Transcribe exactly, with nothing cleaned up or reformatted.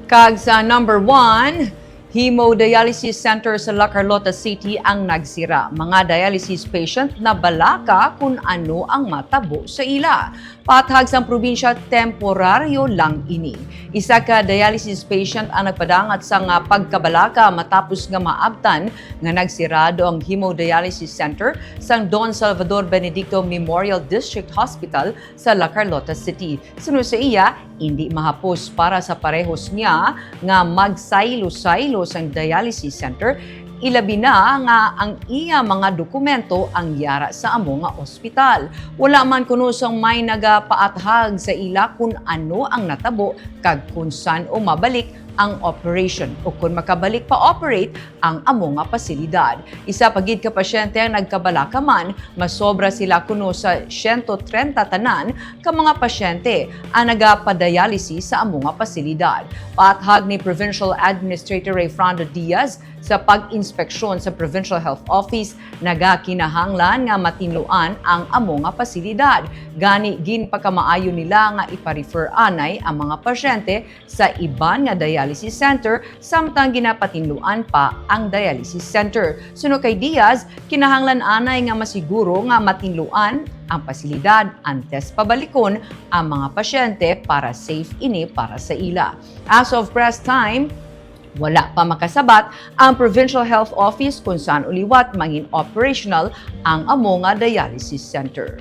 Kag sa number one, hemodialysis center sa La Carlota City ang nagsira. Mga dialysis patient nabalaka kung ano ang matabo sa ila. Paathag sang probinsya, temporaryo lang ini. Isa ka dialysis patient ang nagpadangat sang pagkabalaka matapos nga maabtan nga nagsirado ang hemodialysis center sang Don Salvador Benedicto Memorial District Hospital sa La Carlota City. Suno sa iya, indi mahapos para sa parehos niya nga magsaylo-saylo sang dialysis center, ilabi na nga ang iya mga dokumento ang yara sa amo nga ospital. Wala man kuno sang may nagapaathag sa ila kun ano ang natabo kag kun san-o mabalik ang operation o kun makabalik pa-operate ang amo nga pasilidad. Isa pa gid ka pasyente ang nagkabalaka man, masobra sila kuno sa siyento trenta tanan ka mga pasyente ang nagapadialysis sa amo nga pasilidad. Paathag ni Provincial Administrator Rayfrando Diaz, sa pag-inspeksyon sa Provincial Health Office, nagakinahanglan nga matinluan ang amo nga pasilidad. Gani, ginpakamaayo nila nga ipa-refer anay ang mga pasyente sa iban nga dialysis center, samtang ginapatinluan pa ang dialysis center. Suno kay Diaz, kinahanglan anay nga masiguro nga matinluan ang pasilidad antes pabalikon ang mga pasyente para safe ini para sa ila. As of press time, wala pa makasabat ang Provincial Health Office kung san-o liwat mangin-operational ang amo nga dialysis center.